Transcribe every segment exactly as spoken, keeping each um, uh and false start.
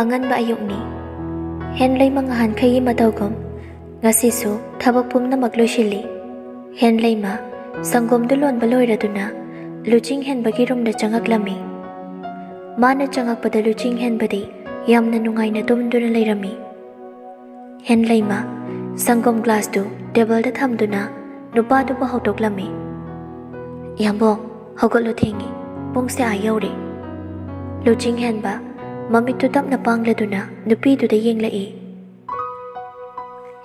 ꯑꯉꯟꯕ ꯑꯌꯨꯛꯅꯤ꯫ ꯍꯦꯟꯂꯩꯃ ꯉꯍꯥꯟꯈꯩꯒꯤ ꯃꯇꯧꯒꯨꯝ ꯉꯁꯤꯁꯨ ꯊꯕꯛ ꯄꯨꯝꯅꯃꯛ ꯂꯣꯏꯁꯤꯜꯂꯤ꯫ ꯍꯦꯟꯂꯩꯃ ꯁꯪꯒꯣꯝꯗꯨ ꯂꯣꯟꯕ ꯂꯣꯏꯔꯗꯨꯅ ꯂꯨꯆꯤꯡ ꯍꯦꯟꯕꯒꯤ ꯔꯨꯝꯗ ꯆꯪꯉꯛꯂꯝꯃꯤ꯫ ꯃꯥꯅ ꯆꯪꯉꯛꯄꯗ ꯂꯨꯆꯤꯡ ꯍꯦꯟꯕꯗꯤ ꯌꯥꯝꯅ ꯅꯨꯡꯉꯥꯏꯅ ꯇꯨꯝꯗꯨꯅ ꯂꯩꯔꯝꯃꯤ꯫ ꯍꯦꯟꯂꯩꯃ ꯁꯪꯒꯣꯝ ꯒ꯭ꯂꯥꯁꯇꯨ ꯇꯦꯕꯜꯗ ꯊꯝꯗꯨꯅ ꯅꯨꯄꯥꯗꯨꯕꯨ ꯍꯧꯗꯣꯛꯂꯝꯃꯤ꯫ "ꯏꯌꯥꯝꯕꯣꯡ, ꯍꯧꯒꯠꯂꯣ, ꯊꯦꯡꯉꯤ꯫ ꯄꯨꯡꯁꯦ ꯑꯥ ꯌꯧꯔꯦ꯫" ꯂꯨꯆꯤꯡ ꯍꯦꯟꯕ ꯃꯃꯤꯠꯇꯨ ꯇꯞꯅ ꯄꯥꯡꯂꯗꯨꯅ ꯅꯨꯄꯤꯗꯨꯗ ꯌꯦꯡꯂꯛꯏ꯫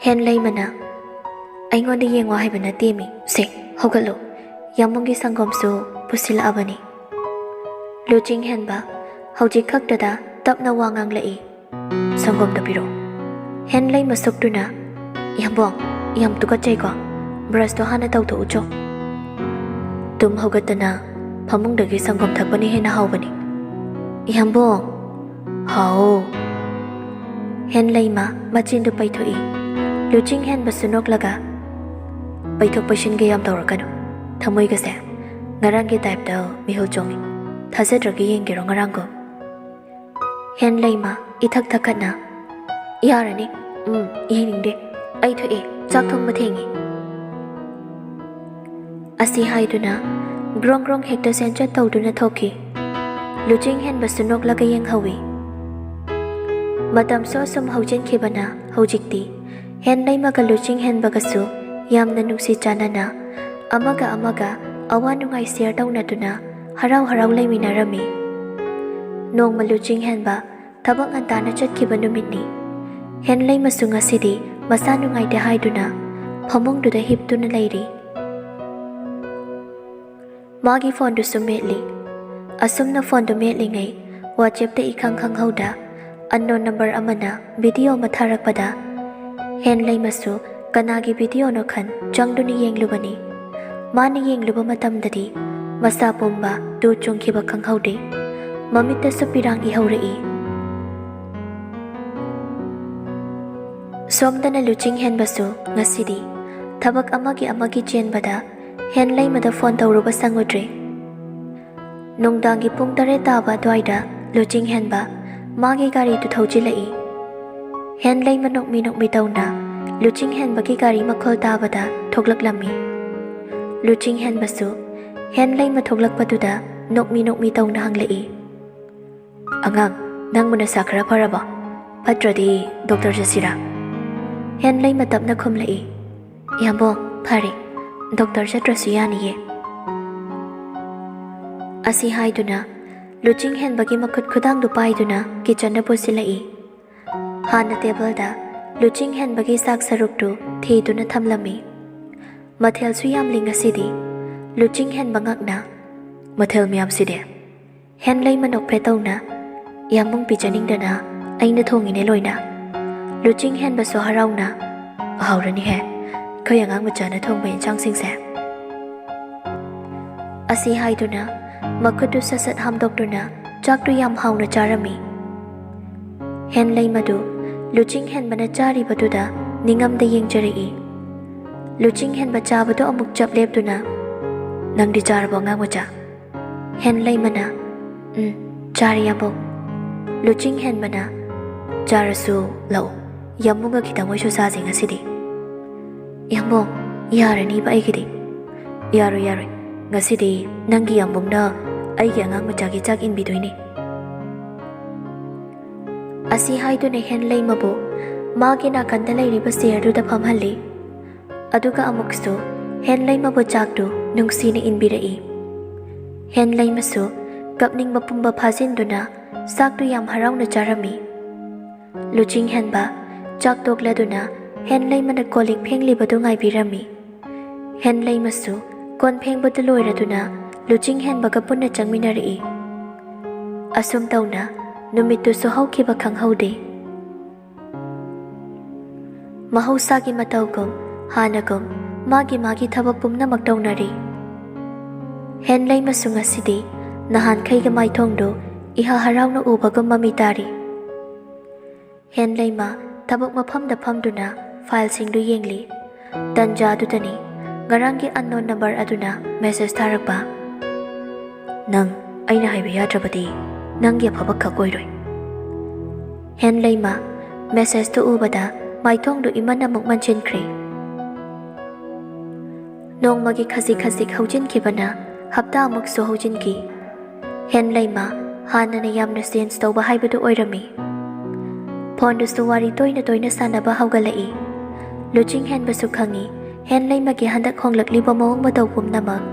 ꯍꯦꯟꯂꯩꯃꯅ, "ꯑꯩꯉꯣꯟꯗ ꯌꯦꯡꯉꯣ ꯍꯥꯏꯕ ꯅꯠꯇꯦꯃꯤ꯫ ꯁꯦ, ꯍꯧꯒꯠꯂꯣ꯫ ꯌꯥꯝꯕꯨꯡꯒꯤ ꯁꯪꯒꯣꯝꯁꯨ ꯄꯨꯁꯤꯜꯂꯛꯑꯕꯅꯤ꯫" ꯂꯨꯆꯤꯡ ꯍꯦꯟꯕ ꯍꯧꯖꯤꯛ ꯈꯛꯇꯗ ꯇꯞꯅ ꯋꯥ ꯉꯥꯡꯂꯛꯏ꯫ "ꯁꯪꯒꯣꯝꯗꯣ ꯄꯤꯔꯛꯑꯣ꯫" ꯍꯦꯟꯂꯩꯃ ꯁꯨꯛꯇꯨꯅ, "ꯏꯌꯥꯝꯕꯣꯡ, ꯌꯥꯝ ꯇꯨꯀꯠꯆꯩꯀꯣ꯫ ꯕ꯭ꯔꯁꯇꯣ ꯍꯥꯟꯅ ꯇꯧꯊꯣꯛꯎꯆꯣ꯫" "ꯇꯨꯝ ꯍꯧꯒꯠꯇꯅ ꯐꯃꯨꯡꯗꯒꯤ ꯁꯪꯒꯣꯝ ꯊꯛꯄꯅ ꯍꯦꯟꯅ ꯍꯥꯎꯕꯅꯤ꯫" "ꯏꯌꯥꯝꯕꯣꯡ꯫" "ꯍꯥꯎ꯫" ꯍꯦꯟꯂꯩꯃ ꯃꯆꯤꯟꯗꯨ ꯄꯩꯊꯣꯛꯏ꯫ ꯂꯨꯆꯤꯡ ꯍꯦꯟꯕꯁꯨ ꯅꯣꯛꯂꯒ, "ꯄꯩꯊꯣꯛ ꯄꯩꯁꯤꯟꯒ ꯌꯥꯝ ꯇꯧꯔꯛꯀꯅꯨ꯫ ꯊꯃꯣꯏꯒꯁꯦ ꯉꯔꯥꯡꯒꯤ ꯇꯥꯏꯞꯇ ꯃꯤꯍꯨꯜ ꯆꯣꯡꯉꯤ꯫ ꯊꯥꯖꯗ꯭ꯔꯒ ꯌꯦꯡꯒꯦꯔꯣ ꯉꯔꯥꯡꯒꯨꯝ?" ꯍꯦꯟꯂꯩꯃ ꯏꯊꯛ ꯊꯛꯀꯠꯅ, "ꯌꯥꯔꯅꯤ꯫ ꯎꯝ, ꯌꯦꯡꯅꯤꯡꯗꯦ꯫ ꯑꯩ ꯊꯣꯛꯑꯦ, ꯆꯥꯛ ꯊꯣꯡꯕ ꯊꯦꯡꯉꯤ꯫" ꯑꯁꯤ ꯍꯥꯏꯗꯨꯅ ꯒ꯭ꯔꯣꯡ ꯒ꯭ꯔꯣꯡ ꯍꯦꯛꯇ ꯆꯦꯟꯆꯠ ꯇꯧꯗꯨꯅ ꯊꯣꯛꯈꯤ꯫ ꯂꯨꯆꯤꯡ ꯍꯦꯟꯕꯁꯨ ꯅꯣꯛꯂꯒ ꯌꯦꯡꯍꯧꯏ꯫ ꯃꯇꯝꯁꯨ ꯑꯁꯨꯝ ꯍꯧꯖꯤꯟꯈꯤꯕꯅ ꯍꯧꯖꯤꯛꯇꯤ ꯍꯦꯟꯂꯩꯃꯒ ꯂꯨꯆꯤꯡ ꯍꯦꯟꯕꯒꯁꯨ ꯌꯥꯝꯅ ꯅꯨꯡꯁꯤ ꯆꯥꯟꯅꯅ ꯑꯃꯒ ꯑꯃꯒ ꯑꯋꯥ ꯅꯨꯡꯉꯥꯏ ꯁꯤꯌꯔ ꯇꯧꯅꯗꯨꯅ ꯍꯔꯥꯎ ꯍꯔꯥꯎ ꯂꯩꯃꯤꯟꯅꯔꯝꯃꯤ꯫ ꯅꯣꯡꯃ ꯂꯨꯆꯤꯡ ꯍꯦꯟꯕ ꯊꯕꯛ ꯉꯟꯇꯥꯅ ꯆꯠꯈꯤꯕ ꯅꯨꯃꯤꯠꯅꯤ꯫ ꯍꯦꯟꯂꯩꯃꯁꯨ ꯉꯁꯤꯗꯤ ꯃꯁꯥ ꯅꯨꯡꯉꯥꯏꯇꯦ ꯍꯥꯏꯗꯨꯅ ꯐꯃꯨꯡꯗꯨꯗ ꯍꯤꯞꯇꯨꯅ ꯂꯩꯔꯤ꯫ ꯃꯥꯒꯤ ꯐꯣꯟꯗꯨꯁꯨ ꯃꯦꯠꯂꯤ꯫ ꯑꯁꯨꯝꯅ ꯐꯣꯟꯗꯨ ꯃꯦꯠꯂꯤꯉꯩ WhatsApp-ꯇ ꯏꯈꯪ ꯈꯪꯍꯧꯗ unknown number ꯑꯃꯅ video ꯑꯃ ꯊꯥꯔꯛꯄꯗ ꯍꯦꯟꯂꯩꯃꯁꯨ ꯀꯅꯥꯒꯤ video-ꯅꯣ ꯈꯟ ꯆꯪꯗꯨꯅ ꯌꯦꯡꯂꯨꯕꯅꯤ꯫ ꯃꯥꯅ ꯌꯦꯡꯂꯨꯕ ꯃꯇꯝꯗꯗꯤ ꯃꯁꯥ ꯄꯨꯝꯕ ꯇꯨ ꯆꯨꯡꯈꯤꯕ ꯈꯪꯍꯧꯗꯦ꯫ ꯃꯃꯤꯠꯇꯁꯨ ꯄꯤꯔꯥꯡ ꯏꯍꯧꯔꯛꯏ꯫ ꯁꯣꯝꯗꯅ ꯂꯨꯆꯤꯡ ꯍꯦꯟꯕꯁꯨ ꯉꯁꯤꯗꯤ ꯊꯕꯛ ꯑꯃꯒꯤ ꯑꯃꯒꯤ ꯆꯦꯟꯕꯗ ꯍꯦꯟꯂꯩꯃꯗ ꯐꯣꯟ ꯇꯧꯔꯨꯕ ꯁꯪꯉꯨꯗ꯭ꯔꯦ꯫ ꯅꯨꯡꯗꯥꯡꯒꯤ ꯄꯨꯡ ꯇꯔꯦꯠ ꯇꯥꯕ ꯑꯗꯨꯋꯥꯏꯗ ꯂꯨꯆꯤꯡ ꯍꯦꯟꯕ ꯃꯥꯒꯤ ꯒꯥꯔꯤꯗꯨ ꯊꯧꯖꯤꯜꯂꯛꯏ꯫ ꯍꯦꯟꯂꯩꯃ ꯅꯣꯛꯃꯤ ꯅꯣꯛꯃꯤ ꯇꯧꯅ ꯂꯨꯆꯤꯡ ꯍꯦꯟꯕꯒꯤ ꯒꯥꯔꯤ ꯃꯈꯣꯜ ꯇꯥꯕꯗ ꯊꯣꯛꯂꯛꯂꯝꯃꯤ꯫ ꯂꯨꯆꯤꯡ ꯍꯦꯟꯕꯁꯨ ꯍꯦꯟꯂꯩꯃ ꯊꯣꯛꯂꯛꯄꯗꯨꯗ ꯅꯣꯛꯃꯤ ꯅꯣꯛꯃꯤ ꯇꯧꯅ ꯍꯪꯂꯛꯏ, "ꯑꯉꯥꯡ, ꯅꯪꯕꯨ ꯅꯁꯥ ꯈꯔ ꯐꯔꯕꯣ? ꯐꯠꯇ꯭ꯔꯗꯤ ꯗꯣꯛꯇꯔ ꯆꯠꯁꯤꯔꯥ?" ꯍꯦꯟꯂꯩꯃ ꯇꯞꯅ ꯈꯨꯝꯂꯛꯏ, "ꯏꯌꯥꯝꯕꯣ, ꯐꯔꯦ, ꯗꯣꯛꯇꯔ ꯆꯠꯇ꯭ꯔꯁꯨ ꯌꯥꯅꯤꯌꯦ"꯫ ꯑꯁꯤ ꯍꯥꯏꯗꯨꯅ ꯂꯨꯆꯤꯡ ꯍꯦꯟꯕꯒꯤ ꯃꯈꯨꯠ ꯈꯨꯗꯥꯡꯗꯨ ꯄꯥꯏꯗꯨꯅ ꯀꯤꯆꯟꯗ ꯄꯨꯁꯤꯜꯂꯛꯏ꯫ ꯍꯥꯟꯅ ꯇꯦꯕꯜꯗ ꯂꯨꯆꯤꯡ ꯍꯦꯟꯕꯒꯤ ꯆꯥꯛ ꯁꯔꯨꯛꯇꯨ ꯊꯤꯗꯨꯅ ꯊꯝꯂꯝꯃꯤ꯫ ꯃꯊꯦꯜꯁꯨ ꯌꯥꯝꯂꯤ ꯉꯁꯤꯗꯤ꯫ ꯂꯨꯆꯤꯡ ꯍꯦꯟꯕ ꯉꯛꯅ, "ꯃꯊꯦꯜ ꯃꯌꯥꯝꯁꯤꯗꯤ?" ꯍꯦꯟꯂꯩꯃ ꯅꯣꯛꯐꯦꯠ ꯇꯧꯅ, "ꯏꯌꯥꯝꯕꯨꯡ ꯄꯤꯖꯅꯤꯡꯗꯅ ꯑꯩꯅ ꯊꯣꯡꯉꯤꯅꯦ ꯂꯣꯏꯅ"꯫ ꯂꯨꯆꯤꯡ ꯍꯦꯟꯕꯁꯨ ꯍꯔꯥꯎꯅ, "ꯍꯥꯎꯔꯅꯤꯍꯦ, ꯑꯩꯈꯣꯏ ꯑꯉꯥꯡ ꯃꯆꯥꯅ ꯊꯣꯡꯕ ꯏꯟꯁꯥꯡꯁꯤꯡꯁꯦ"꯫ ꯑꯁꯤ ꯍꯥꯏꯗꯨꯅ ꯃꯈꯨꯠꯇꯨ ꯁꯠ ꯁꯠ ꯍꯥꯝꯗꯣꯛꯇꯨꯅ ꯆꯥꯛꯇꯨ ꯌꯥꯝ ꯍꯥꯎꯅ ꯆꯥꯔꯝꯃꯤ꯫ ꯍꯦꯟꯂꯩꯃꯗꯨ ꯂꯨꯆꯤꯡ ꯍꯦꯟꯕꯅ ꯆꯥꯔꯤꯕꯗꯨꯗ ꯅꯤꯡꯉꯝꯗ ꯌꯦꯡꯖꯔꯛꯏ꯫ ꯂꯨꯆꯤꯡ ꯍꯦꯟꯕ ꯆꯥꯕꯗꯨ ꯑꯃꯨꯛ ꯆꯞ ꯂꯦꯞꯇꯨꯅ, "ꯅꯪꯗꯤ ꯆꯥꯔꯕꯣ, ꯑꯉꯥꯡ ꯃꯆꯥ?" ꯍꯦꯟꯂꯩꯃꯅ, "ꯎꯝ, ꯆꯥꯔꯦ, ꯌꯥꯝꯕꯨꯡ"꯫ ꯂꯨꯆꯤꯡ ꯍꯦꯟꯕꯅ, "ꯆꯥꯔꯁꯨ ꯂꯥꯛꯎ, ꯌꯥꯝꯕꯨꯡꯒ ꯈꯤꯇꯪ ꯑꯣꯏꯁꯨ ꯆꯥꯁꯦ ꯉꯁꯤꯗꯤ"꯫ "ꯌꯥꯝꯕꯨꯡ, ꯌꯥꯔꯅꯤꯕ ꯑꯩꯒꯤꯗꯤ"꯫ "ꯌꯥꯔꯣꯏ, ꯌꯥꯔꯣꯏ, ꯉꯁꯤꯗꯤ ꯅꯪꯒꯤ ꯌꯥꯝꯕꯨꯡꯅ ꯑꯩꯒꯤ ꯑꯉꯥꯡ ꯃꯆꯥꯒꯤ ꯆꯥꯛ ꯏꯟꯕꯤꯗꯣꯏꯅꯤ"꯫ ꯑꯁꯤ ꯍꯥꯏꯗꯨꯅ ꯍꯦꯟꯂꯩꯃꯕꯨ ꯃꯥꯒꯤ ꯅꯥꯀꯟꯗ ꯂꯩꯔꯤꯕ ꯆꯤꯌꯔꯗꯨꯗ ꯐꯝꯍꯜꯂꯤ꯫ ꯑꯗꯨꯒ ꯑꯃꯨꯛꯁꯨ ꯍꯦꯟꯂꯩꯃꯕꯨ ꯆꯥꯛꯇꯨ ꯅꯨꯡꯁꯤꯅ ꯏꯟꯕꯤꯔꯛꯏ꯫ ꯍꯦꯟꯂꯩꯃꯁꯨ ꯀꯞꯅꯤꯡꯕ ꯄꯨꯝꯕ ꯐꯥꯖꯤꯟꯗꯨꯅ ꯆꯥꯛꯇꯨ ꯌꯥꯝ ꯍꯔꯥꯎꯅ ꯆꯥꯔꯝꯃꯤ꯫ ꯂꯨꯆꯤꯡ ꯍꯦꯟꯕ ꯆꯥꯛ ꯇꯣꯛꯂꯗꯨꯅ ꯍꯦꯟꯂꯩꯃꯅ ꯀꯣꯜ ꯂꯤꯛ ꯐꯦꯡꯂꯤꯕꯗꯨ ꯉꯥꯏꯕꯤꯔꯝꯃꯤ꯫ ꯍꯦꯟꯂꯩꯃꯁꯨ ꯀꯣꯟ ꯐꯦꯡꯕꯗꯨ ꯂꯣꯏꯔꯗꯨꯅ ꯂꯨꯆꯤꯡ ꯍꯦꯟꯕꯒ ꯄꯨꯟꯅ ꯆꯪꯃꯤꯟꯅꯔꯛꯏ꯫ ꯑꯁꯨꯝ ꯇꯧꯅ ꯅꯨꯃꯤꯠꯇꯨꯁꯨ ꯍꯧꯈꯤꯕ ꯈꯪꯍꯧꯗꯦ꯫ ꯃꯍꯧꯁꯥꯒꯤ ꯃꯇꯧꯒꯨꯝ ꯍꯥꯟꯅꯒꯨꯝ ꯃꯥꯒꯤ ꯃꯥꯒꯤ ꯊꯕꯛ ꯄꯨꯝꯅꯃꯛ ꯇꯧꯅꯔꯤ꯫ ꯍꯦꯟꯂꯩꯃꯁꯨ ꯉꯁꯤꯗꯤ ꯅꯍꯥꯟꯈꯩꯒ ꯃꯥꯏꯊꯣꯡꯗꯨ ꯏꯍꯥ ꯍꯔꯥꯎꯅ ꯎꯕꯒꯨꯝ ꯃꯃꯤ ꯇꯥꯔꯤ꯫ ꯍꯦꯟꯂꯩꯃ ꯊꯕꯛ ꯃꯐꯝꯗ ꯐꯝꯗꯨꯅ ꯐꯥꯏꯜꯁꯤꯡꯗꯨ ꯌꯦꯡꯂꯤ꯫ ꯇꯟꯖꯥꯗꯨꯗꯅꯤ ꯉꯔꯥꯡꯒꯤ unknown number ꯑꯗꯨꯅ ꯃꯦꯁꯦꯖ ꯊꯥꯔꯛꯄ꯫ "ꯅꯪ ꯑꯩꯅ ꯍꯥꯏꯕ ꯌꯥꯗ꯭ꯔꯕꯗꯤ ꯅꯪꯒꯤ ꯑꯐꯕ ꯈꯛ ꯑꯣꯏꯔꯣꯏ꯫ ꯍꯦꯟꯂꯩꯃ ꯃꯦꯁꯦꯖꯇꯨ ꯎꯕꯗ ꯃꯥꯏꯊꯣꯡꯗꯨ ꯏꯃꯟ ꯑꯃꯨꯛ ꯃꯟꯁꯤꯟꯈ꯭ꯔꯦ꯫ ꯅꯣꯡꯃꯒꯤ ꯈꯖꯤꯛ ꯈꯖꯤꯛ ꯍꯧꯖꯤꯟꯈꯤꯕꯅ ꯍꯞꯇꯥ ꯑꯃꯨꯛꯁꯨ ꯍꯧꯖꯤꯟꯈꯤ꯫ ꯍꯦꯟꯂꯩꯃ ꯍꯥꯟꯅꯅ ꯌꯥꯝꯅ ꯆꯦꯟꯖ ꯇꯧꯕ ꯍꯥꯏꯕꯗꯨ ꯑꯣꯏꯔꯝꯃꯤ꯫ ꯐꯣꯟꯗꯨꯁꯨ ꯋꯥꯔꯤ ꯇꯣꯏꯅ ꯇꯣꯏꯅ ꯁꯥꯟꯅꯕ ꯍꯧꯒꯠꯂꯛꯏ꯫ ꯂꯨꯆꯤꯡ ꯍꯦꯟꯕꯁꯨ ꯈꯪꯏ ꯍꯦꯟꯂꯩꯃꯒꯤ ꯍꯟꯗꯛ ꯍꯣꯡꯂꯛꯂꯤꯕ ꯃꯑꯣꯡ ꯃꯇꯧ ꯄꯨꯝꯅꯃꯛ꯫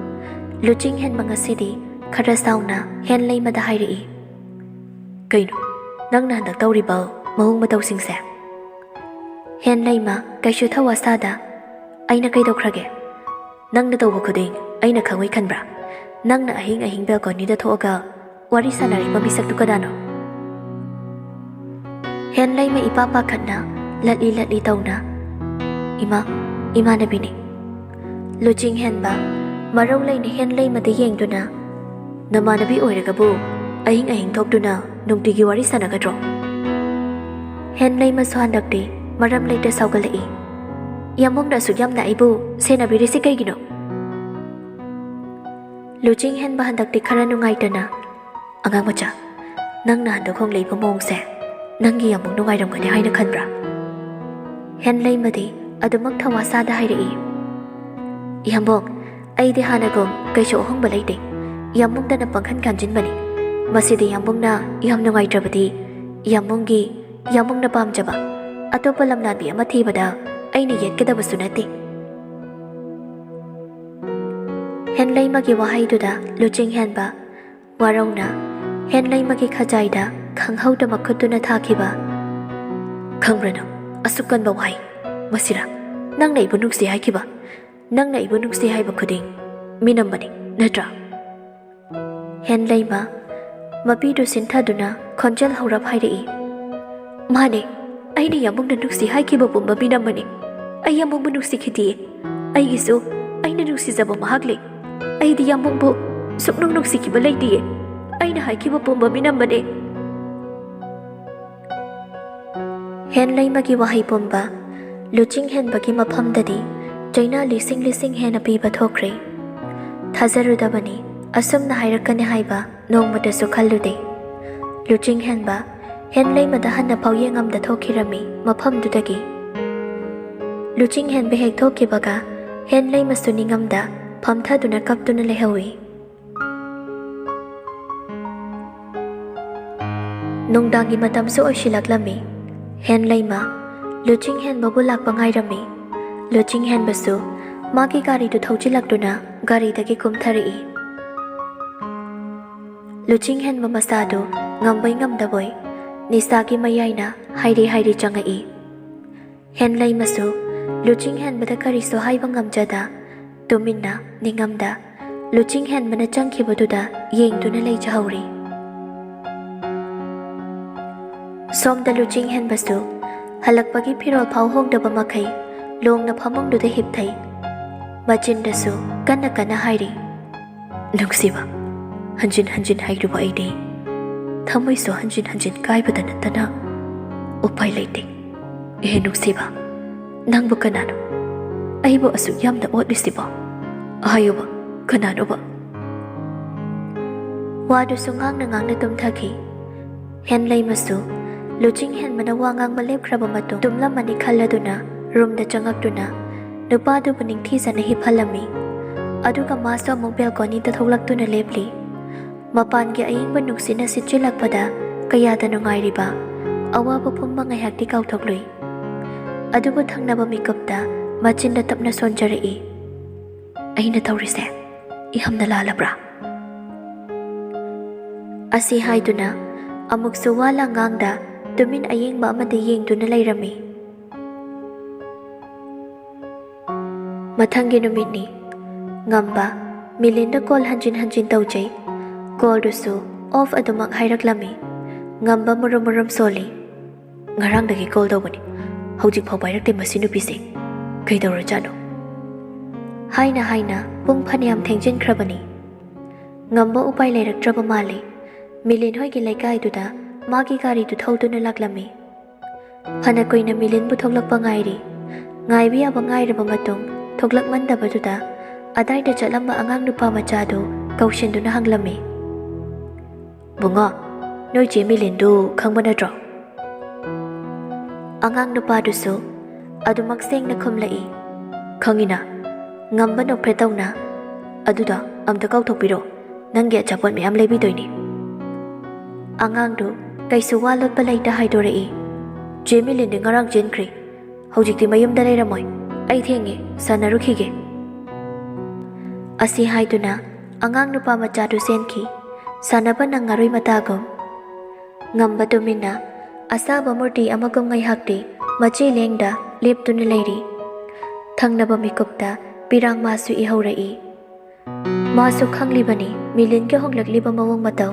ꯂꯨꯆꯤꯡ ꯍꯦꯟꯕ ꯉꯁꯤꯗꯤ ꯈꯔ ꯁꯥꯎꯅ ꯍꯦꯟꯂꯩꯃꯗ ꯍꯥꯏꯔꯛꯏ꯫ "ꯀꯩꯅꯣ ꯅꯪꯅ ꯍꯟꯗꯛ ꯇꯧꯔꯤꯕ ꯃꯑꯣꯡ ꯃꯇꯧꯁꯤꯡꯁꯦ?" ꯍꯦꯟꯂꯩꯃ ꯀꯩꯁꯨ ꯊꯧꯋꯥ ꯁꯥꯗ, "ꯑꯩꯅ ꯀꯩꯗꯧꯈ꯭ꯔꯒꯦ? ꯅꯪꯅ ꯇꯧꯕ ꯈꯨꯗꯤꯡ ꯑꯩꯅ ꯈꯪꯉꯣꯏ ꯈꯟꯕ꯭ꯔꯥ? ꯅꯪꯅ ꯑꯍꯤꯡ ꯑꯍꯤꯡ ꯕꯦꯜꯀꯣꯅꯤꯗ ꯊꯣꯛꯑꯒ ꯋꯥꯔꯤ ꯁꯥꯟꯅꯔꯤꯕ ꯃꯤꯁꯛꯇꯨ ꯀꯅꯥꯅꯣ?" ꯍꯦꯟꯂꯩꯃ ꯏꯄꯥ ꯄꯥꯈꯠꯅ ꯂꯠꯂꯤ ꯂꯠꯂꯤ ꯇꯧꯅ, "ꯏꯃꯥ, ꯏꯃꯥꯟꯅꯕꯤꯅꯤ꯫" ꯂꯨꯆꯤꯡ ꯍꯦꯟꯕ ꯃꯔꯧ ꯂꯩꯅ ꯍꯦꯟꯂꯩꯃꯗ ꯌꯦꯡꯗꯨꯅ, "ꯅꯃꯥꯟꯅꯕꯤ ꯑꯣꯏꯔꯒꯕꯨ ꯑꯍꯤꯡ ꯑꯍꯤꯡ ꯊꯣꯛꯇꯨꯅ ꯅꯨꯡꯇꯤꯒꯤ ꯋꯥꯔꯤ ꯁꯥꯟꯅꯒꯗ꯭ꯔꯣ?" ꯍꯦꯟꯂꯩꯃꯁꯨ ꯍꯟꯗꯛꯇꯤ ꯃꯔꯝ ꯂꯩꯇ ꯁꯥꯎꯒꯠꯂꯛꯏ꯫ "ꯌꯥꯝꯕꯨꯡꯅ ꯑꯁꯨꯛ ꯌꯥꯝꯅ ꯑꯩꯕꯨ ꯁꯦꯟꯅꯕꯤꯔꯤꯁꯤ ꯀꯩꯒꯤꯅꯣ?" ꯂꯨꯆꯤꯡ ꯍꯦꯟꯕ ꯍꯟꯗꯛꯇꯤ ꯈꯔ ꯅꯨꯡꯉꯥꯏꯇꯅ, "ꯑꯉꯥꯡ ꯃꯆꯥ, ꯅꯪꯅ ꯍꯟꯗꯛ ꯍꯣꯡꯂꯛꯏꯕ ꯃꯑꯣꯡꯁꯦ ꯅꯪꯒꯤ ꯌꯥꯝꯕꯨꯡ ꯅꯨꯡꯉꯥꯏꯔꯝꯒꯅꯤ ꯍꯥꯏꯅ ꯈꯟꯕ꯭ꯔꯥ?" ꯍꯦꯟꯂꯩꯃꯗꯤ ꯑꯗꯨꯃꯛ ꯊꯧꯋꯥ ꯁꯥꯗ ꯍꯥꯏꯔꯛꯏ꯫ "ꯌꯥꯝꯕꯨꯡ, ꯑꯩꯗꯤ ꯍꯥꯟꯅꯒꯨꯝ ꯀꯩꯁꯨ ꯑꯍꯣꯡꯕ ꯂꯩꯇꯦ꯫ ꯌꯥꯝꯕꯨꯡꯗꯅ ꯄꯪꯈꯟ ꯈꯟꯖꯤꯟꯕꯅꯤ꯫ ꯃꯁꯤꯗꯤ ꯌꯥꯝꯕꯨꯡꯅ ꯌꯥꯝ ꯅꯨꯡꯉꯥꯏꯇ꯭ꯔꯕꯗꯤ ꯌꯥꯝꯕꯨꯡꯒꯤ, ꯌꯥꯝꯕꯨꯡꯅ ꯄꯥꯝꯖꯕ ꯑꯇꯣꯞꯄ ꯂꯝꯂꯥꯟꯕꯤ ꯑꯃ ꯊꯤꯕꯗ ꯑꯩꯅ ꯌꯦꯠꯀꯗꯕꯁꯨ ꯅꯠꯇꯦ꯫" ꯍꯦꯟꯂꯩꯃꯒꯤ ꯋꯥꯍꯩꯗꯨꯗ ꯂꯨꯆꯤꯡ ꯍꯦꯟꯕ ꯋꯥꯔꯧꯅ ꯍꯦꯟꯂꯩꯃꯒꯤ ꯈꯖꯥꯏꯗ ꯈꯪꯍꯧꯗ ꯃꯈꯨꯠꯇꯨꯅ ꯊꯥꯈꯤꯕ꯫ "ꯈꯪꯕ꯭ꯔꯥ ꯅꯪ, ꯑꯁꯨꯛ ꯀꯟꯕ ꯋꯥꯍꯩ? ꯃꯁꯤꯔꯥ ꯅꯪꯅ ꯑꯩꯕꯨ ꯅꯨꯡꯁꯤ ꯍꯥꯏꯈꯤꯕ? ꯅꯪꯅ ꯑꯩꯕꯨ ꯅꯨꯡꯁꯤ ꯍꯥꯏꯕ ꯈꯨꯗꯤꯡ ꯃꯤꯅꯝꯕꯅꯤ, ꯅꯠꯇ꯭ꯔꯥ?" ꯍꯦꯟꯂꯩꯃ ꯃꯄꯤꯗꯨ ꯁꯤꯟꯊꯗꯨꯅ ꯈꯣꯟꯖꯦꯜ ꯍꯧꯔꯞ ꯍꯥꯏꯔꯛꯏ꯫ "ꯃꯥꯅꯦ, ꯑꯩꯅ ꯌꯥꯝꯕꯨꯡꯅ ꯅꯨꯡꯁꯤ ꯍꯥꯏꯈꯤꯕ ꯄꯨꯝꯕ ꯃꯤꯅꯝꯕꯅꯤ꯫ ꯑꯩ ꯌꯥꯝꯕꯨꯡꯕꯨ ꯅꯨꯡꯁꯤꯈꯤꯗꯤꯌꯦ꯫ ꯑꯩꯒꯤꯁꯨ ꯑꯩꯅ ꯅꯨꯡꯁꯤꯖꯕ ꯃꯍꯥꯛ ꯂꯩ꯫ ꯑꯩꯗꯤ ꯌꯥꯝꯕꯨꯡꯕꯨ ꯁꯨꯛꯅꯨꯡ ꯅꯨꯡꯁꯤꯈꯤꯕ ꯂꯩꯇꯤꯌꯦ꯫ ꯑꯩꯅ ꯍꯥꯏꯈꯤꯕ ꯄꯨꯝꯕ ꯃꯤꯅꯝꯕꯅꯦ꯫" ꯍꯦꯟꯂꯩꯃꯒꯤ ꯋꯥꯍꯩ ꯄꯨꯝꯕ ꯂꯨꯆꯤꯡ ꯍꯦꯟꯕꯒꯤ ꯃꯐꯝꯗꯗꯤ ꯆꯩꯅꯥ ꯂꯤꯁꯤꯡ ꯂꯤꯁꯤꯡ ꯍꯦꯟꯅ ꯄꯤꯕ ꯊꯣꯛꯈ꯭ꯔꯦ꯫ ꯊꯥꯖꯔꯨꯗꯕꯅꯤ ꯑꯁꯨꯝꯅ ꯍꯥꯏꯔꯛꯀꯅꯤ ꯍꯥꯏꯕ ꯅꯣꯡꯃꯇꯁꯨ ꯈꯜꯂꯨꯗꯦ꯫ ꯂꯨꯆꯤꯡ ꯍꯦꯟꯕ ꯍꯦꯟꯂꯩꯃꯗ ꯍꯟꯅꯐꯥꯎ ꯌꯦꯡꯉꯝꯗ ꯊꯣꯛꯈꯤꯔꯝꯃꯤ ꯃꯐꯝꯗꯨꯗꯒꯤ꯫ ꯂꯨꯆꯤꯡ ꯍꯦꯟꯕ ꯍꯦꯛ ꯊꯣꯛꯈꯤꯕꯒ ꯍꯦꯟꯂꯩꯃꯁꯨ ꯅꯤꯡꯉꯝꯗ ꯐꯝꯊꯗꯨꯅ ꯀꯞꯇꯨꯅ ꯂꯩꯍꯧꯏ꯫ ꯅꯨꯡꯗꯥꯡꯒꯤ ꯃꯇꯝꯁꯨ ꯑꯣꯏꯁꯤꯜꯂꯛꯂꯝꯃꯤ꯫ ꯍꯦꯟꯂꯩꯃ ꯂꯨꯆꯤꯡ ꯍꯦꯟꯕꯕꯨ ꯂꯥꯛꯄ ꯉꯥꯏꯔꯝꯃꯤ꯫ ꯂꯨꯆꯤꯡ ꯍꯦꯟꯕꯁꯨ ꯃꯥꯒꯤ ꯒꯥꯔꯤꯗꯨ ꯊꯧꯖꯤꯜꯂꯛꯇꯨꯅ ꯒꯥꯔꯤꯗꯒꯤ ꯀꯨꯝꯊꯔꯛꯏ꯫ ꯂꯨꯆꯤꯡ ꯍꯦꯟꯕ ꯃꯆꯥꯗꯨ ꯉꯝꯕꯣꯏ ꯉꯝꯗꯕꯣꯏ ꯅꯤꯁꯥꯒꯤ ꯃꯌꯥꯏꯅ ꯍꯥꯏꯔꯤ ꯍꯥꯏꯔꯤ ꯆꯪꯉꯛꯏ꯫ ꯍꯦꯟꯂꯩꯃꯁꯨ ꯂꯨꯆꯤꯡ ꯍꯦꯟꯕꯗ ꯀꯔꯤꯁꯨ ꯍꯥꯏꯕ ꯉꯝꯖꯗ ꯇꯨꯃꯤꯟꯅ ꯅꯤꯡꯉꯝꯗ ꯂꯨꯆꯤꯡ ꯍꯦꯟꯕꯅ ꯆꯪꯈꯤꯕꯗꯨꯗ ꯌꯦꯡꯗꯨꯅ ꯂꯩꯖꯍꯧꯔꯤ꯫ ꯁꯣꯝꯗ ꯂꯨꯆꯤꯡ ꯍꯦꯟꯕꯁꯨ ꯍꯜꯂꯛꯄꯒꯤ ꯐꯤꯔꯣꯜ ꯐꯥꯎ ꯍꯣꯡꯗꯕ ꯃꯈꯩ ꯂꯣꯡꯅ ꯐꯃꯨꯡꯗꯨꯗ ꯍꯤꯞꯊꯩ꯫ ꯃꯆꯤꯟꯗꯁꯨ ꯀꯟꯅ ꯀꯟꯅ ꯍꯥꯏꯔꯤ, "ꯅꯨꯡꯁꯤꯕ, ꯍꯟꯖꯤꯟ ꯍꯟꯖꯤꯟ ꯍꯥꯏꯔꯨꯕ ꯑꯩꯗꯤ ꯊꯃꯣꯏꯁꯨ ꯍꯟꯖꯤꯟ ꯍꯟꯖꯤꯟ ꯀꯥꯏꯕꯗ ꯅꯠꯇꯅ ꯎꯄꯥꯏ ꯂꯩꯇꯦ꯫ ꯑꯦ ꯅꯨꯡꯁꯤꯕ, ꯅꯪꯕꯨ ꯀꯅꯥꯅꯣ ꯑꯩꯕꯨ ꯑꯁꯨꯛ ꯌꯥꯝꯅ ꯑꯣꯠꯂꯤꯁꯤꯕꯣ? ꯍꯥꯏꯌꯨꯕ, ꯀꯅꯥꯅꯣꯕ?" ꯋꯥꯗꯨꯁꯨ ꯉꯥꯡꯅ ꯉꯥꯡꯅ ꯇꯨꯝꯊꯈꯤ꯫ ꯍꯦꯟꯂꯩꯃꯁꯨ ꯂꯨꯆꯤꯡ ꯍꯦꯟꯕꯅ ꯋꯥ ꯉꯥꯡꯕ ꯂꯦꯞꯈ꯭ꯔꯕ ꯃꯇꯨꯡ ꯇꯨꯝꯂꯝꯃꯅꯤ ꯈꯜꯂꯗꯨꯅ ꯔꯨꯝꯗ ꯆꯪꯉꯛꯇꯨꯅ ꯅꯨꯄꯥꯗꯨꯕꯨ ꯅꯤꯡꯊꯤꯖꯅ ꯍꯤꯞꯍꯜꯂꯝꯃꯤ꯫ ꯑꯗꯨꯒ ꯃꯥꯁꯨ ꯑꯃꯨꯛ ꯕꯦꯜꯀꯣꯅꯤꯗ ꯊꯣꯛꯂꯛꯇꯨꯅ ꯂꯦꯞꯂꯤ꯫ ꯃꯄꯥꯟꯒꯤ ꯑꯏꯪꯕ ꯅꯨꯡꯁꯤꯠꯅ ꯁꯤꯠꯆꯤꯜꯂꯛꯄꯗ ꯀꯌꯥꯗ ꯅꯨꯡꯉꯥꯏꯔꯤꯕ ꯑꯋꯥꯕ ꯄꯨꯝꯕ ꯉꯥꯏꯍꯥꯛꯇꯤ ꯀꯥꯎꯊꯣꯛꯂꯨꯏ꯫ ꯑꯗꯨꯕꯨ ꯊꯪꯅꯕ ꯃꯤꯀꯨꯞꯇ ꯃꯆꯤꯟꯗ ꯇꯞꯅ ꯁꯣꯟꯖꯔꯛꯏ, "ꯑꯩꯅ ꯇꯧꯔꯤꯁꯦ ꯌꯥꯝꯅ ꯂꯥꯜꯂꯕ꯭ꯔꯥ?" ꯑꯁꯤ ꯍꯥꯏꯗꯨꯅ ꯑꯃꯨꯛꯁꯨ ꯋꯥ ꯂꯥꯡ ꯉꯥꯡꯗ ꯇꯨꯃꯤꯟ ꯑꯌꯦꯡꯕ ꯑꯃꯗ ꯌꯦꯡꯗꯨꯅ ꯂꯩꯔꯝꯃꯤ꯫ ꯃꯊꯪꯒꯤ ꯅꯨꯃꯤꯠꯅꯤ꯫ ꯉꯝꯕ ꯃꯤꯂꯤꯟꯗ ꯀꯣꯜ ꯍꯟꯖꯤꯟ ꯍꯟꯖꯤꯟ ꯇꯧꯖꯩ꯫ ꯀꯣꯜꯗꯨꯁꯨ ꯑꯣꯐ ꯑꯗꯨꯃꯛ ꯍꯥꯏꯔꯛꯂꯝꯃꯤ꯫ ꯉꯝꯕ ꯃꯨꯔꯨꯝ ꯃꯨꯔꯨꯝ ꯁꯣꯜꯂꯤ꯫ "ꯉꯔꯥꯡꯗꯒꯤ ꯀꯣꯜ ꯇꯧꯕꯅꯤ, ꯍꯧꯖꯤꯛꯐꯥꯎ ꯄꯥꯏꯔꯛꯇꯦ ꯃꯁꯤ ꯅꯨꯄꯤꯁꯦ꯫ ꯀꯩꯗꯧꯔꯖꯥꯠꯅꯣ?" ꯍꯥꯏꯅ ꯍꯥꯏꯅ ꯄꯨꯡ ꯐꯅꯌꯥꯝ ꯊꯦꯡꯖꯤꯟꯈ꯭ꯔꯕꯅꯤ꯫ ꯉꯝꯕ ꯎꯄꯥꯏ ꯂꯩꯔꯛꯇ꯭ꯔꯕ ꯃꯥꯜꯂꯤ꯫ ꯃꯤꯂꯤꯟ ꯍꯣꯏꯒꯤ ꯂꯩꯀꯥꯏꯗꯨꯗ ꯃꯥꯒꯤ ꯒꯥꯔꯤꯗꯨ ꯊꯧꯗꯨꯅ ꯂꯥꯛꯂꯝꯃꯤ꯫ ꯐꯅ ꯀꯨꯏꯅ ꯃꯤꯂꯤꯟꯕꯨ ꯊꯣꯛꯂꯛꯄ ꯉꯥꯏꯔꯤ꯫ ꯉꯥꯏꯕ ꯌꯥꯕ ꯉꯥꯏꯔꯕ ꯃꯇꯨꯡ ꯊꯣꯛꯂꯛꯃꯟꯗꯕꯗꯨꯗ ꯑꯗꯥꯏꯗ ꯆꯠꯂꯝꯕ ꯑꯉꯥꯡ ꯅꯨꯄꯥ ꯃꯆꯥꯗꯨ ꯀꯧꯁꯤꯟꯗꯨꯅ ꯍꯪꯂꯝꯃꯤ, "ꯕꯨꯡꯉꯣ, "ꯅꯣꯏ ꯆꯦ ꯃꯤꯂꯤꯟꯗꯨ ꯈꯪꯕ ꯅꯠꯇ꯭ꯔꯣ?" ꯑꯉꯥꯡ ꯅꯨꯄꯥꯗꯨꯁꯨ ꯑꯗꯨꯃꯛ ꯁꯦꯡꯅ ꯈꯨꯝꯂꯛꯏ, "ꯈꯪꯉꯤꯅ꯫" ꯉꯝꯕ ꯅꯣꯛꯐꯦꯠ ꯇꯧꯅ, "ꯑꯗꯨꯗ ꯑꯝꯇ ꯀꯧꯊꯣꯛꯄꯤꯔꯣ, ꯅꯪꯒꯤ ꯑꯆꯥꯄꯣꯠ ꯃꯌꯥꯝ ꯂꯩꯕꯤꯗꯣꯏꯅꯤ꯫" ꯑꯉꯥꯡꯗꯨ ꯀꯩꯁꯨ ꯋꯥ ꯂꯣꯠꯄ ꯂꯩꯇ ꯍꯥꯏꯗꯣꯔꯛꯏ, "ꯆꯦ ꯃꯤꯂꯤꯟꯗꯤ ꯉꯔꯥꯡ ꯆꯦꯟꯈ꯭ꯔꯦ, ꯍꯧꯖꯤꯛꯇꯤ ꯃꯌꯨꯝꯗ ꯂꯩꯔꯝꯃꯣꯏ, ꯑꯩ ꯊꯦꯡꯉꯦ, ꯁꯥꯟꯅꯔꯨꯈꯤꯒꯦ꯫" ꯑꯁꯤ ꯍꯥꯏꯗꯨꯅ ꯑꯉꯥꯡ ꯅꯨꯄꯥ ꯃꯆꯥꯗꯨ ꯆꯦꯟꯈꯤ꯫ ꯁꯥꯟꯅꯕ ꯅꯪꯉꯔꯣꯏ ꯃꯇꯥꯒꯨꯝ꯫ ꯉꯝꯕ ꯇꯨꯃꯤꯟꯅ ꯑꯁꯥꯕ ꯃꯨꯔꯇꯤ ꯑꯃꯒꯨꯝ ꯉꯥꯏꯍꯥꯛꯇꯤ ꯃꯆꯦ ꯂꯦꯡꯗ ꯂꯦꯞꯇꯨꯅ ꯂꯩꯔꯤ꯫ ꯊꯪꯅꯕ ꯃꯤꯀꯨꯞꯇ ꯄꯤꯔꯥꯡ ꯃꯥꯁꯨ ꯏꯍꯧꯔꯛꯏ꯫ ꯃꯥꯁꯨ ꯈꯪꯂꯤꯕꯅꯤ ꯃꯤꯂꯤꯟꯒꯤ ꯍꯣꯡꯂꯛꯂꯤꯕ ꯃꯑꯣꯡ ꯃꯇꯧ꯫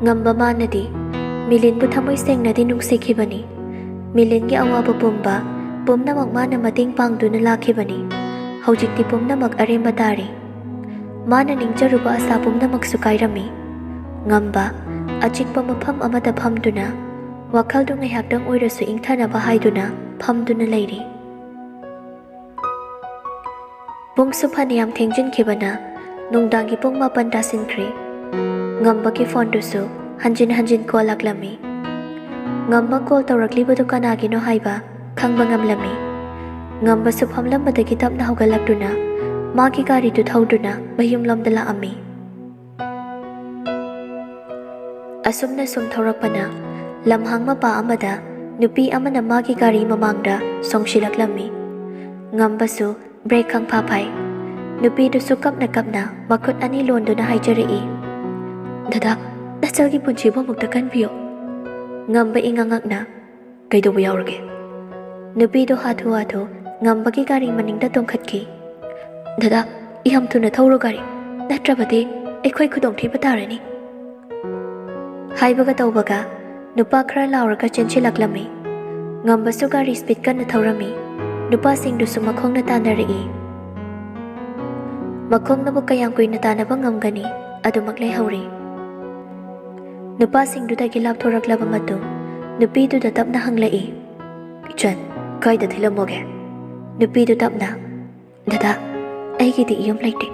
ꯉꯝꯕ ꯃꯥꯅꯗꯤ ꯃꯤꯂꯤꯟꯕꯨ ꯊꯃꯣꯏ ꯁꯦꯡꯅꯗꯤ ꯅꯨꯡꯁꯤꯈꯤꯕꯅꯤ꯫ ꯃꯤꯂꯤꯟꯒꯤ ꯑꯋꯥꯕ ꯄꯨꯝꯕ ꯄꯨꯝꯅꯃꯛ ꯃꯥꯅ ꯃꯇꯦꯡ ꯄꯥꯡꯗꯨꯅ ꯂꯥꯛꯈꯤꯕꯅꯤ꯫ ꯍꯧꯖꯤꯛꯇꯤ ꯄꯨꯝꯅꯃꯛ ꯑꯔꯦꯝꯕ ꯇꯥꯔꯦ꯫ ꯃꯥꯅ ꯅꯤꯡꯖꯔꯨꯕ ꯑꯁꯥ ꯄꯨꯝꯅꯃꯛꯁꯨ ꯀꯥꯏꯔꯝꯃꯤ꯫ ꯉꯝꯕ ꯑꯆꯤꯛꯄ ꯃꯐꯝ ꯑꯃꯗ ꯐꯝꯗꯨꯅ ꯋꯥꯈꯜꯗꯨ ꯉꯥꯏꯍꯥꯛꯇꯪ ꯑꯣꯏꯔꯁꯨ ꯏꯪꯊꯅꯕ ꯍꯥꯏꯗꯨꯅ ꯐꯝꯗꯨꯅ ꯂꯩꯔꯤ꯫ ꯄꯨꯡꯁꯨ ꯐꯅꯌꯥꯝ ꯊꯦꯡꯖꯤꯟꯈꯤꯕꯅ ꯅꯨꯡꯗꯥꯡꯒꯤ ꯄꯨꯡ ꯃꯥꯄꯟ ꯇꯥꯁꯤꯟꯈ꯭ꯔꯦ꯫ ꯉꯝꯕꯒꯤ ꯐꯣꯟꯗꯨꯁꯨ ꯍꯟꯖꯤꯟ ꯍꯟꯖꯤꯟ ꯀꯣꯜ ꯂꯥꯛꯂꯝꯃꯤ꯫ ꯉꯝꯕ ꯀꯣꯜ ꯇꯧꯔꯛꯂꯤꯕꯗꯨ ꯀꯅꯥꯒꯤꯅꯣ ꯍꯥꯏꯕ ꯈꯪꯕ ꯉꯝꯂꯝꯃꯤ꯫ ꯉꯝꯕꯁꯨ ꯐꯝꯂꯝꯕꯗꯒꯤ ꯇꯞꯅ ꯍꯧꯒꯠꯂꯛꯇꯨꯅ ꯃꯥꯒꯤ ꯒꯥꯔꯤꯗꯨ ꯊꯧꯗꯨꯅ ꯃꯌꯨꯝꯂꯣꯝꯗ ꯂꯥꯛꯑꯝꯃꯤ꯫ ꯑꯁꯨꯝꯅ ꯁꯨꯝ ꯊꯧꯔꯛꯄꯅ ꯂꯝꯍꯥꯡ ꯃꯄꯥ ꯑꯃꯗ ꯅꯨꯄꯤ ꯑꯃꯅ ꯃꯥꯒꯤ ꯒꯥꯔꯤ ꯃꯃꯥꯡꯗ ꯁꯣꯡꯁꯤꯜꯂꯛꯂꯝꯃꯤ꯫ ꯉꯝꯕꯁꯨ ꯕ꯭ꯔꯦꯛ ꯈꯪꯐꯥ ꯐꯥꯏ꯫ ꯅꯨꯄꯤꯗꯨꯁꯨ ꯀꯞꯅ ꯀꯞꯅ ꯃꯈꯨꯠ ꯑꯅꯤ ꯂꯣꯟꯗꯨꯅ ꯍꯥꯏꯖꯔꯛꯏ, "ꯗꯗꯥ, ꯅꯆꯜꯒꯤ ꯄꯨꯟꯁꯤꯕꯨ ꯑꯃꯨꯛꯇ ꯀꯟꯕꯤꯌꯨ꯫" ꯉꯝꯕ ꯏꯉꯛ ꯉꯛꯅ, "ꯀꯩꯗꯧꯕ ꯌꯥꯎꯔꯒꯦ?" ꯅꯨꯄꯤꯗꯨ ꯍꯥꯊꯨ ꯍꯥꯊꯨ ꯉꯝꯕꯒꯤ ꯒꯥꯔꯤ ꯃꯅꯤꯡꯗ ꯇꯣꯡꯈꯠꯈꯤ꯫ "ꯗꯗꯥ, ꯌꯥꯝ ꯊꯨꯅ ꯊꯧꯔꯣ ꯒꯥꯔꯤ, ꯅꯠꯇ꯭ꯔꯕꯗꯤ ꯑꯩꯈꯣꯏ ꯈꯨꯗꯣꯡꯊꯤꯕ ꯇꯥꯔꯅꯤ꯫" ꯍꯥꯏꯕꯒ ꯇꯧꯕꯒ ꯅꯨꯄꯥ ꯈꯔ ꯂꯥꯎꯔꯒ ꯆꯦꯟꯁꯤꯜꯂꯛꯂꯝꯃꯤ꯫ ꯉꯝꯕꯁꯨ ꯒꯥꯔꯤ ꯁ꯭ꯄꯤꯗ ꯀꯟꯅ ꯊꯧꯔꯝꯃꯤ꯫ ꯅꯨꯄꯥꯁꯤꯡꯗꯨꯁꯨ ꯃꯈꯣꯡꯅ ꯇꯥꯟꯅꯔꯛꯏ꯫ ꯃꯈꯣꯡꯅꯕꯨ ꯀꯌꯥꯝ ꯀꯨꯏꯅ ꯇꯥꯟꯅꯕ ꯉꯝꯒꯅꯤ? ꯑꯗꯨꯃꯛ ꯂꯩꯍꯧꯔꯤ꯫ ꯅꯨꯄꯥꯁꯤꯡꯗꯨꯗꯒꯤ ꯂꯥꯞꯊꯣꯔꯛꯂꯕ ꯃꯇꯨꯡ, ꯅꯨꯄꯤꯗꯨꯗ ꯇꯞꯅ ꯍꯪꯂꯛꯏ, "ꯏꯆꯟ, ꯀꯥꯏꯗ ꯊꯤꯜꯂꯝꯃꯣꯒꯦ?" ꯅꯨꯄꯤꯗꯨ ꯇꯞꯅ, "ꯗꯗꯥ, ꯑꯩꯒꯤꯗꯤ ꯌꯨꯝ ꯂꯩꯇꯦ,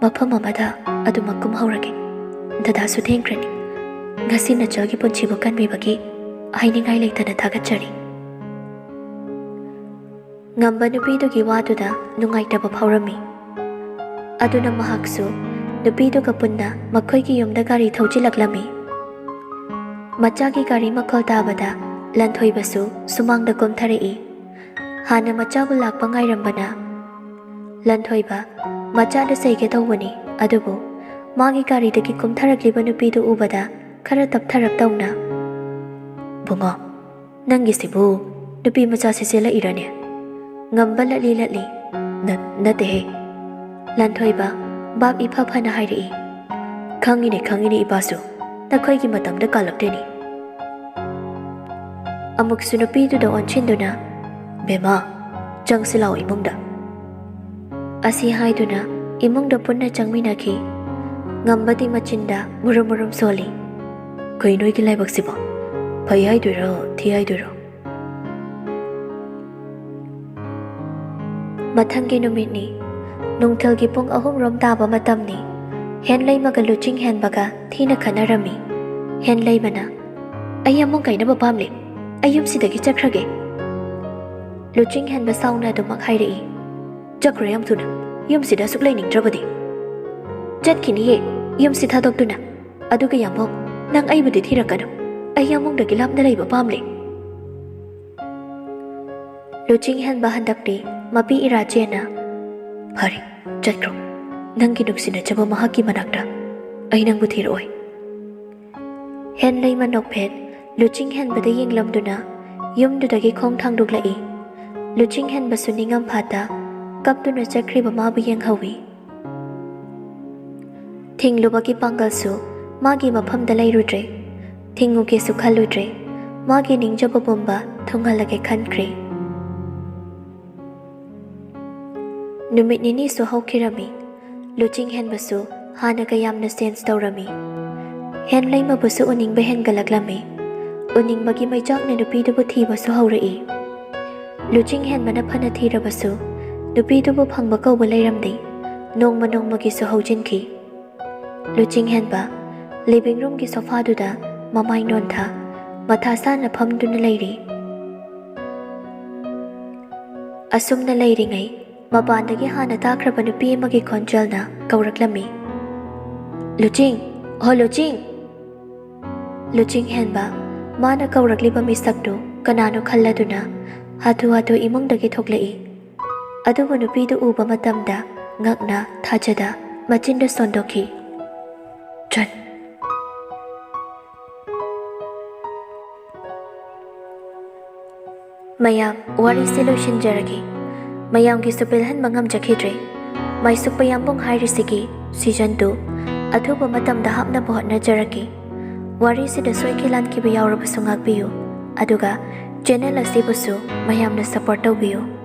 ꯃꯐꯝ ꯑꯃꯗ ꯑꯗꯨꯃꯛ ꯀꯨꯝꯍꯧꯔꯒꯦ꯫" ꯗꯗꯥꯁꯨ ꯊꯦꯡꯈ꯭ꯔꯅꯤ꯫ ꯉꯁꯤ ꯅꯆꯜꯒꯤ ꯄꯨꯟꯁꯤꯕꯨ ꯀꯟꯕꯤꯕꯒꯤ ꯍꯥꯏꯅꯤꯡꯉꯥꯏ ꯂꯩꯇꯅ ꯊꯥꯒꯠꯆꯔꯤ꯫ ꯉꯝꯕ ꯅꯨꯄꯤꯗꯨꯒꯤ ꯋꯥꯗꯨꯗ ꯅꯨꯡꯉꯥꯏꯇꯕ ꯐꯥꯎꯔꯝꯃꯤ꯫ ꯑꯗꯨꯅ ꯃꯍꯥꯛꯁꯨ ꯅꯨꯄꯤꯗꯨꯒ ꯄꯨꯟꯅ ꯃꯈꯣꯏꯒꯤ ꯌꯨꯝꯗ ꯒꯥꯔꯤ ꯊꯧꯖꯤꯜꯂꯛꯂꯝꯃꯤ꯫ ꯃꯆꯥꯒꯤ ꯒꯥꯔꯤ ꯃꯈꯣꯜ ꯇꯥꯕꯗ ꯂꯟꯊꯣꯏꯕꯁꯨ ꯁꯨꯃꯥꯡꯗ ꯀꯨꯝꯊꯔꯛꯏ꯫ ꯍꯥꯟꯅ ꯃꯆꯥꯕꯨ ꯂꯥꯛꯄ ꯉꯥꯏꯔꯝꯕꯅ, "ꯂꯟꯊꯣꯏꯕ, ꯃꯆꯥꯗ ꯆꯩꯒꯦ ꯇꯧꯕꯅꯤ, ꯑꯗꯨꯕꯨ ꯃꯥꯒꯤ ꯒꯥꯔꯤꯗꯒꯤ ꯀꯨꯝꯊꯔꯛꯂꯤꯕ ꯅꯨꯄꯤꯗꯨ ꯎꯕꯗ ꯈꯔ ꯇꯞꯊꯔꯞ ꯇꯧꯅ, ꯕꯨꯡꯉꯣ, ꯅꯪꯒꯤꯁꯤꯕꯨ ꯅꯨꯄꯤ ꯃꯆꯥꯁꯤ ꯆꯦꯜꯂꯛꯏꯔꯅꯦ?" ꯉꯝꯕ ꯂꯠꯂꯤ ꯂꯠꯂꯤ, "ꯅꯠ-, ꯅꯠꯇꯦꯍꯦ꯫" ꯂꯟꯊꯣꯏꯕ ꯚꯥꯞ ꯏꯐ ꯐꯅ ꯍꯥꯏꯔꯛꯏ, "ꯈꯪꯉꯤꯅꯦ, ꯈꯪꯉꯤꯅꯦ ꯏꯄꯥꯁꯨ, ꯅꯈꯣꯏꯒꯤ ꯃꯇꯝꯗ ꯀꯥꯜꯂꯛꯇꯦꯅꯦ꯫" ꯑꯃꯨꯛꯁꯨ ꯅꯨꯄꯤꯗꯨꯗ ꯑꯣꯟꯁꯤꯟꯗꯨꯅ, "ꯕꯦꯝꯃ, ꯆꯪꯁꯤ ꯂꯥꯛꯑꯣ ꯏꯃꯨꯡꯗ꯫" ꯑꯁꯤ ꯍꯥꯏꯗꯨꯅ ꯏꯃꯨꯡꯗ ꯄꯨꯟꯅ ꯆꯪꯃꯤꯟꯅꯈꯤ꯫ ꯉꯝꯕꯗꯤ ꯃꯆꯤꯟꯗ ꯃꯨꯔꯨꯝ ꯃꯨꯔꯨꯝ ꯁꯣꯜꯂꯤ꯫ "ꯀꯩ ꯅꯣꯏꯒꯤ ꯂꯥꯏꯕꯛꯁꯤꯕꯣ? ꯐꯩ ꯍꯥꯏꯗꯣꯏꯔꯣ, ꯊꯤ ꯍꯥꯏꯗꯣꯏꯔꯣ?" ꯃꯊꯪꯒꯤ ꯅꯨꯃꯤꯠꯅꯤ꯫ ꯅꯨꯡꯊꯤꯜꯒꯤ ꯄꯨꯡ ꯑꯍꯨꯝ ꯔꯣꯝ ꯇꯥꯕ ꯃꯇꯝꯅꯤ꯫ ꯍꯦꯟꯂꯩꯃꯒ ꯂꯨꯆꯤꯡ ꯍꯦꯟꯕꯒ ꯊꯤꯅ ꯈꯠꯅꯔꯝꯃꯤ꯫ ꯍꯦꯟꯂꯩꯃꯅ, "ꯑꯩ ꯑꯃꯨꯛ ꯀꯥꯏꯅꯕ ꯄꯥꯝꯂꯦ꯫ ꯑꯩ ꯌꯨꯝꯁꯤꯗꯒꯤ ꯆꯠꯈ꯭ꯔꯒꯦ꯫" ꯂꯨꯆꯤꯡ ꯍꯦꯟꯕ ꯁꯥꯎꯅ ꯑꯗꯨꯃꯛ ꯍꯥꯏꯔꯛꯏ, "ꯆꯠꯈ꯭ꯔꯣ ꯌꯥꯝ ꯊꯨꯅ, ꯌꯨꯝꯁꯤꯗ ꯑꯁꯨꯛ ꯂꯩꯅꯤꯡꯗ꯭ꯔꯕꯗꯤ꯫" "ꯆꯠꯈꯤꯅꯤꯌꯦ, ꯌꯨꯝꯁꯤ ꯊꯥꯗꯣꯛꯇꯨꯅ꯫ ꯑꯗꯨꯒ ꯌꯥꯝꯕꯧ, ꯅꯪ ꯑꯩꯕꯨꯗꯤ ꯊꯤꯔꯛꯀꯅꯨ꯫ ꯑꯩ ꯌꯥꯝꯕꯨꯡꯗꯒꯤ ꯂꯥꯞꯅ ꯂꯩꯕ ꯄꯥꯝꯂꯦ꯫" ꯂꯨꯆꯤꯡ ꯍꯦꯟꯕ ꯍꯟꯗꯛꯇꯤ ꯃꯄꯤ ꯏꯔꯥ ꯆꯦꯟꯅ, "ꯐꯔꯦ, ꯆꯠꯈ꯭ꯔꯣ꯫ ꯅꯪꯒꯤ ꯅꯨꯡꯁꯤꯅꯖꯕ ꯃꯍꯥꯛꯀꯤ ꯃꯅꯥꯛꯇ꯫ ꯑꯩ ꯅꯪꯕꯨ ꯊꯤꯔꯛꯑꯣꯏ꯫" ꯍꯦꯟꯂꯩꯃ ꯅꯣꯛꯐꯦꯠ ꯂꯨꯆꯤꯡ ꯍꯦꯟꯕꯗ ꯌꯦꯡꯂꯝꯗꯨꯅ ꯌꯨꯝꯗꯨꯗꯒꯤ ꯈꯣꯡ ꯊꯥꯡꯗꯣꯛꯂꯛꯏ꯫ ꯂꯨꯆꯤꯡ ꯍꯦꯟꯕꯁꯨ ꯅꯤꯡꯉꯝ ꯐꯥꯠꯇ ꯀꯞꯇꯨꯅ ꯆꯠꯈ꯭ꯔꯤꯕ ꯃꯥꯕꯨ ꯌꯦꯡꯍꯧꯏ꯫ ꯊꯤꯡꯂꯨꯕꯒꯤ ꯄꯥꯡꯒꯜꯁꯨ ꯃꯥꯒꯤ ꯃꯐꯝꯗ ꯂꯩꯔꯨꯗ꯭ꯔꯦ꯫ ꯊꯤꯡꯉꯨꯒꯦꯁꯨ ꯈꯜꯂꯨꯗ꯭ꯔꯦ꯫ ꯃꯥꯒꯤ ꯅꯤꯡꯖꯕ ꯄꯨꯝꯕ ꯊꯨꯡꯍꯜꯂꯒꯦ ꯈꯟꯈ꯭ꯔꯦ꯫ ꯅꯨꯃꯤꯠ ꯅꯤꯅꯤꯁꯨ ꯍꯧꯈꯤꯔꯝꯃꯤ꯫ ꯂꯨꯆꯤꯡ ꯍꯦꯟꯕꯁꯨ ꯍꯥꯟꯅꯒ ꯌꯥꯝꯅ ꯆꯦꯟꯖ ꯇꯧꯔꯝꯃꯤ꯫ ꯍꯦꯟꯂꯩꯃꯕꯨꯁꯨ ꯎꯅꯤꯡꯕ ꯍꯦꯟꯒꯠꯂꯛꯂꯝꯃꯤ꯫ ꯎꯅꯤꯡꯕꯒꯤ ꯃꯩꯆꯥꯛꯅ ꯅꯨꯄꯤꯗꯨꯕꯨ ꯊꯤꯕꯁꯨ ꯍꯧꯔꯛꯏ꯫ ꯂꯨꯆꯤꯡ ꯍꯦꯟꯕꯅ ꯐꯅ ꯊꯤꯔꯕꯁꯨ ꯅꯨꯄꯤꯗꯨꯕꯨ ꯐꯪꯕ ꯀꯧꯕ ꯂꯩꯔꯝꯗꯦ꯫ ꯅꯣꯡꯃ ꯅꯣꯡꯃꯒꯤꯁꯨ ꯍꯧꯖꯤꯟꯈꯤ꯫ ꯂꯨꯆꯤꯡ ꯍꯦꯟꯕ ꯂꯤꯚꯤꯡ ꯔꯨꯝꯒꯤ ꯁꯣꯐꯥꯗꯨꯗ ꯃꯃꯥꯏ ꯅꯣꯟꯊ, ꯃꯊꯥ ꯁꯥꯅ ꯐꯝꯗꯨꯅ ꯂꯩꯔꯤ꯫ ꯑꯁꯨꯝꯅ ꯂꯩꯔꯤꯉꯩ, ꯃꯄꯥꯟꯗꯒꯤ ꯍꯥꯟꯅ ꯇꯥꯈ꯭ꯔꯕ ꯅꯨꯄꯤ ꯑꯃꯒꯤ ꯈꯣꯟꯖꯦꯜꯅ ꯀꯧꯔꯛꯂꯝꯃꯤ, "ꯂꯨꯆꯤꯡ! ꯍꯣ ꯂꯨꯆꯤꯡ!" ꯂꯨꯆꯤꯡ ꯍꯦꯟꯕ ꯃꯥꯅ ꯀꯧꯔꯛꯂꯤꯕ ꯃꯤꯁꯛꯇꯨ ꯀꯅꯥꯅꯣ ꯈꯜꯂꯗꯨꯅ ꯍꯥꯊꯨ ꯍꯥꯊꯨ ꯏꯃꯨꯡꯗꯒꯤ ꯊꯣꯛꯂꯛꯏ꯫ ꯑꯗꯨꯕꯨ ꯅꯨꯄꯤꯗꯨ ꯎꯕ ꯃꯇꯝꯗ ꯉꯛꯅ ꯊꯥꯖꯗ ꯃꯆꯤꯟꯗꯨ ꯁꯣꯟꯗꯣꯛꯈꯤ꯫ ꯆꯠ! ꯃꯌꯥꯝ, ꯋꯥꯔꯤꯁꯤ ꯂꯣꯏꯁꯤꯟꯖꯔꯒꯦ꯫ ꯃꯌꯥꯝꯒꯤꯁꯨ ꯄꯦꯜꯍꯟꯕ ꯉꯝꯖꯈꯤꯗ꯭ꯔꯦ꯫ ꯃꯥꯏꯁꯨꯛꯄ ꯌꯥꯝꯕꯨꯡ ꯍꯥꯏꯔꯤꯁꯤꯒꯤ season two ꯑꯊꯨꯕ ꯃꯇꯝꯗ ꯍꯥꯞꯅꯕ ꯍꯣꯠꯅꯖꯔꯛꯀꯦ꯫ ꯋꯥꯔꯤꯁꯤꯗ ꯁꯣꯏꯈꯤ ꯂꯥꯟꯈꯤꯕ ꯌꯥꯎꯔꯕꯁꯨ ꯉꯥꯛꯄꯤꯌꯨ, ꯑꯗꯨꯒ channel ꯑꯁꯤꯕꯨꯁꯨ ꯃꯌꯥꯝꯅ support ꯇꯧꯕꯤꯌꯨ꯫